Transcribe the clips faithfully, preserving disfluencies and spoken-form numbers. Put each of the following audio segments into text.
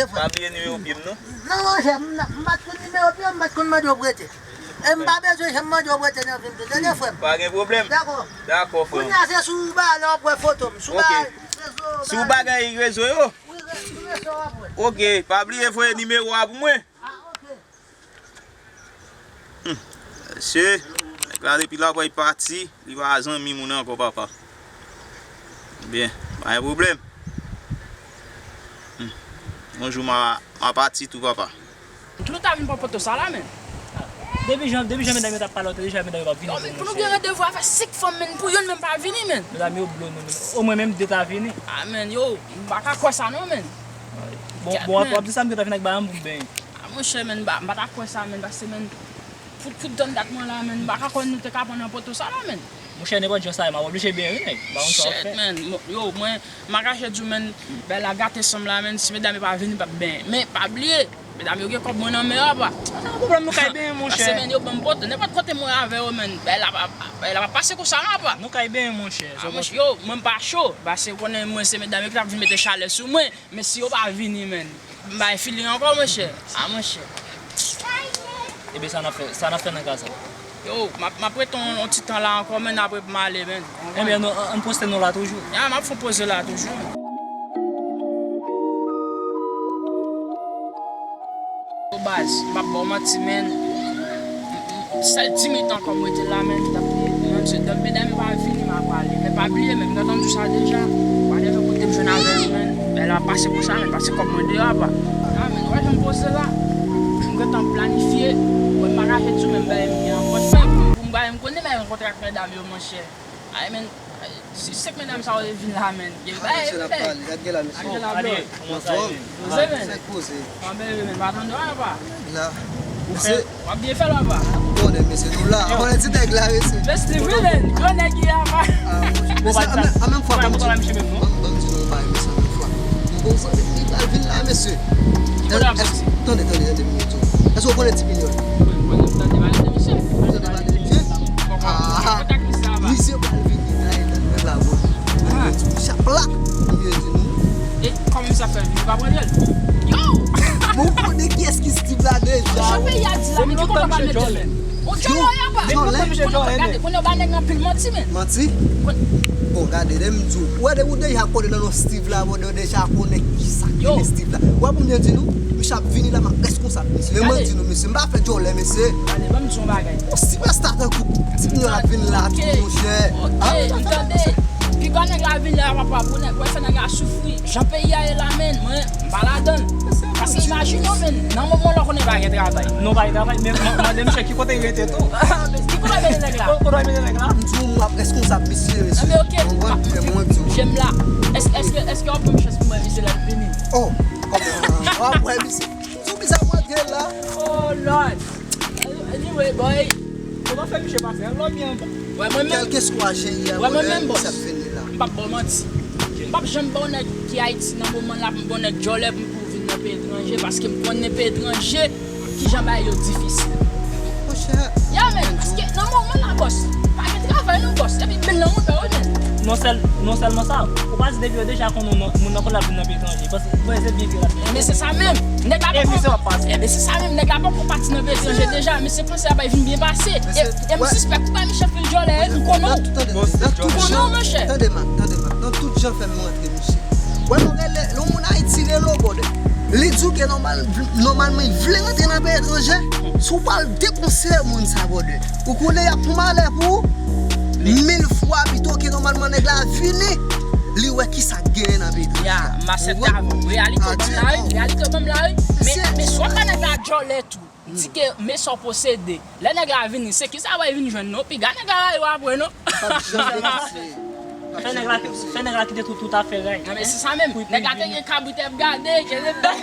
Pa bliye nimewo pye m non. Non, monchè, m pa t konn nimewo pye w, m pa t konn mande w prete. E m pa bezwen janm mande w prete nan vi m tou. Tande, frè m? Pa gen pwoblèm. Dakò. Dakò, frè m. Kounye a se sou ba lè w ap wè foto m. Sou ba rezo. Sou bagay rezo yo? Wi, sou rezo w ap wè. Ok, pa bliye voye nimewo a pou mwen. Ah, ok. Mesye, nèg la depi l ap wè l pati, li pa zanmi moun ankò, papa. Byen, pa gen pwoblèm. Hmm. Yon jou m a, m a pati tou, papa. Pou nou ta vin pran poto sa la, men. Depi jan, depi jan medam yo t ap pale, deja medam yo p ap vini pou nou, men. Pou nou gen randevou a fè senk fanm, men, pou youn menm pa vini, men. Medam yo blo nou, men. Omwen menm de ta vini. Ah, men, yo, m pa ka kwè sa non, men. Bon, bon, w ap di sa, m gentan vin ak balanm pou m benyen. Ah, monchè, men, m pa, m pa ta kwè sa, men, paske, men, pou, pou tann dat mwen la, men, m pa ka kwè nou te ka pran nan poto sa la, men. Monchè, nenpòt jan sa ye, m ap oblije benyen wi, nèg. M pa konn sa w ap fè. Shit, men. Yo, mwen, m pa kache di w, men, bagay la gate san m la, men, si medam yo pa vini, m p ap benyen. Men, pa bliye, medam yo gen kòb mwen nan men yo, apa. Pa gen pwoblèm, nou kay benyen, monchè. Paske, men, yo ban m poto. Nenpòt kote mwen avè yo, men, bagay la pa, bagay la pa pase konsa, apa. Nou kay benyen, monchè. Ah, monchè, yo, mwen m pa cho. Paske, ou konnen, mwen, se medam yo ki t ap vin mete chalè sou mwen. Men si yo pa vini, men, m bay feeling ankò, monchè. Ah, monchè. Ebyen, sa n ap fè, sa n ap fè nan ka sa? Yo, m ap, m ap rete yon, yon ti tan la ankò, men apre pou m ale, men. Ebyen, nou, ann poste nou la toujou. Ya, m ap fè poze la toujou. Yo, baz, m p ap ba w manti, men. Sèl dis minit ankò m rete la, men, tanpri, menm si dòm medam yo pa vini, m a prale. Men pa bliye, men, m gentan di w sa deja. Whatever kote m jwenn avè yo, men, bagay la pase konsa, men, pase kòb mwen deyò, apa. Ah, men, wè jan m poze la. M gentan planifye. Wè, m pa kache di w, men, m bay m gen an pòch, men, pou, pou m bay m konnen, men, rankontre ak medam yo, monchè. Ay, men, si senk medam sa yo te vin la, men. Gen bagay, mesye, n ap pale. Gad gen la, mesye. Gad gen la, bro. Anfòm? Poze, men. Poze. Anben, men, pa tande, apa. La. Mesye. W ap byen fè l, apa. Konnen, mesye, nou la. Konnen ti nèg la, mesye. Mesye, wi, men. Gwo nèg, apa. Bon, sa, an menm, an menm fwa, ban m di, ban m di nou yon bagay, mesye, an menm fwa. M gon zanmi m ki pral vin la, mesye. Ki kote w ap soti? Tande, tande, tande, m di w. Èske w konnen Ti Pinyòl? Wi, m konnen, m tande pale de misye. Ou tande pale de misye? Ah, misye pral vini la, e tande la, bon. Misye ap plak, m vle di nou. E kòman misye ap fè vini? Ou pa pran l? Yo! Bon, ou konnen kiyès ki Steve la deja? Jan peyi a di la, men ki kote w pral mete l, men? Bon, djòlè, apa. Djòlè. Konnen w pa gade, konnen w ba nèg anpil manti, men. Manti? Bon, gade, lè m di w, ou wè, depi w deja konnen nan non Steve la, bon, ou deja konnen kisa ki rele Steve la. Ou wè pou m byen di nou, misye ap vini la, m ap reskonsab, mesye. Men mwen di nou, mesye, m pa fè djòlè, mesye. Gade, ban m di w yon bagay. Yon sipèsta tankou Ti Pinyòl ap vin la tou, monchè. Ok, m tande. Pi ba nèg la vin la, papa, pou nèg, wè, fè nèg la soufri. Jan peyi a ye la, men, mwen, m pa ladan l. Paske imajine w, men, nan moman w la w konnen pa gen travay. Non, pa gen travay, men m ap mande misye ki kote l rete tou. Ki kote w mete nèg la? Kote w mete nèg la? M di w, m ap reskonsab misye, mesye. Anben, ok. Ou konprann? Fè mwen di w. Jem la. Èske, èske, èske w ap ban m chans pou m wè misye lè l vini? Oh, kòman? W ap wè misye. M di w, misye ap rantre la. Oh, Lord. Anyway, boy. Kòman fè misye pase? Anlò byen anba. Wè, mwen menm. Kèlkeswa jeni a, wè, mwen menm, bòs. Misye ap vini la. M p ap ba w manti. M p ap janm ba w nèg ki Ayiti nan moman la pou m ba w nèg djòlè pou m, pou w vin nan peyi etranje, paske m konnen peyi etranje, kijan bagay yo difisil. Monchè. Ya, men, paske nan moman la, bòs, pa gen travay non, bòs. Epi bil nan montay wi, men. Non sèl, non sèlman sa, ou pa di depi yo deja konnen moun nan, moun nan konn l ap vin nan peyi etranje, paske, bon, se byen ke l ap vin. Men se sa menm. Nèg la poko, e misye p ap pase. Ebyen, se sa menm, nèg la poko pati nan peyi etranje deja, men se panse a bay vin byen pase. E, e m sispèk ou bay misye anpil djòlè, e m konnen w. M konnen w, monchè. Tande, Mak, tande, Mak. Nan tout jan fè m rantre, misye. Wè, nou rele, yon moun Ayiti rele w, brother. Li di w ke nòmal, nòmalman, li vle rantre nan peyi etranje. Si w pral depanse moun sa, brother, ou konnen y ap fè malè pou ou. Mil fwa pito ke nòmalman nèg la vini, li wè kisa k genyen nan peyi etranje. Ya, m aksepte avè w. Reyalite w ban m la, wi. Reyalite w ban m la, wi. Men, men si w ap ba nèg la djòlè tou, di ke men sa w posede. Lè nèg la vini, se kisa w pral vin jwenn non? Piga nèg la rayi w apre non. Fè nèg la, fè nèg la kite tout, tout afè l. Non, men se sa menm. Nèg la te gen kabrit ap gade, gen rebèl.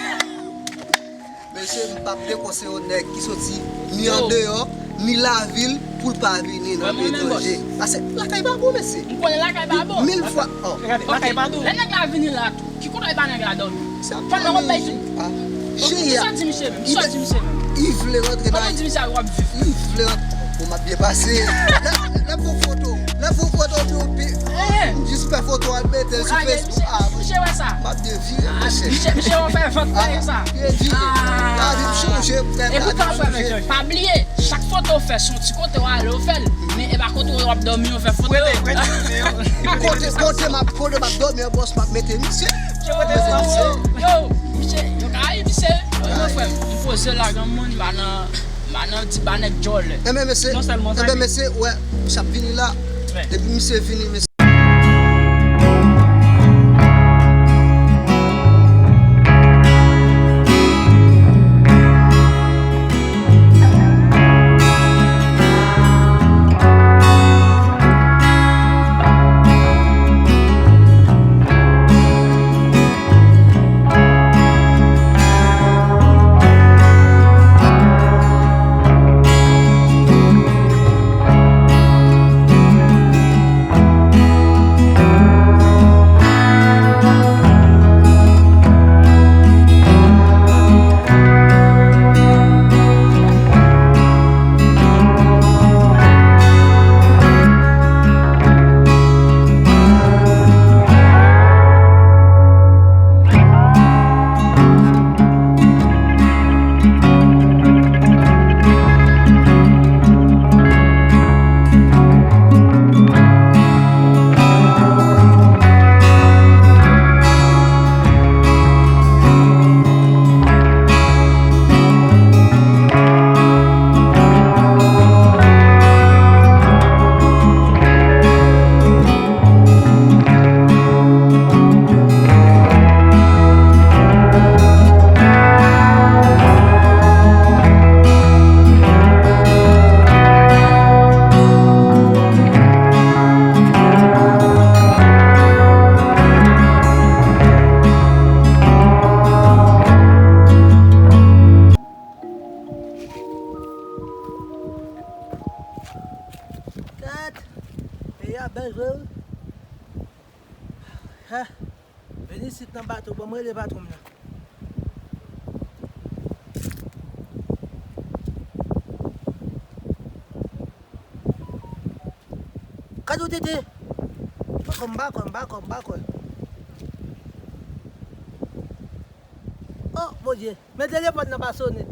Mesye, m p ap dekonseye yon nèg ki soti ni andeyò, ni lavil, pou l pa vini nan peyi etranje. Paske lakay pa bon, mesye. M konnen lakay pa bon. Mil fwa. Lakay pa bon. Lè nèg la vini la tou, ki kote w ba nèg la dòmi? Pandan w ap bay. Kisa w di misye menm? Kisa w di misye menm? Li vle rantre nan. Kòman w di misye w ap viv? Li vle rantre. Bon, m ap byen pase. Lè m pran foto, lè m pran foto tou pi, m jis fè foto al mete l sou Facebook. Ah, misye wè sa. M ap devire, mesye. Misye, misye wè fè vant dèyè sa. Devire. Lavi m chanje, frè. Epi pa bliye, chak foto w fè, se yon ti kote w ale w fè l. Men e pa kote w ap dòmi w fè foto yo. Kote, kote m ap, kote m ap dòmi an, bòs, m ap mete misye. Yo, yo, misye, yo ka rayi misye. Yo, frè m, m poze la, granmoun, m pa nan, m pa nan ti banèk djòlè. Enben, mesye, enben, mesye, wè, misye ap vini la. Depi misye vini, mesye. Gad, peyi a bèl vre wi. Hè, vin isit nan bato, ban m rele patwon m nan. Gad ou tete. Poko m pa kwè, m pa kwè, m pa kwè. Oh, Bondye. Men telefòn nan pa sonnen.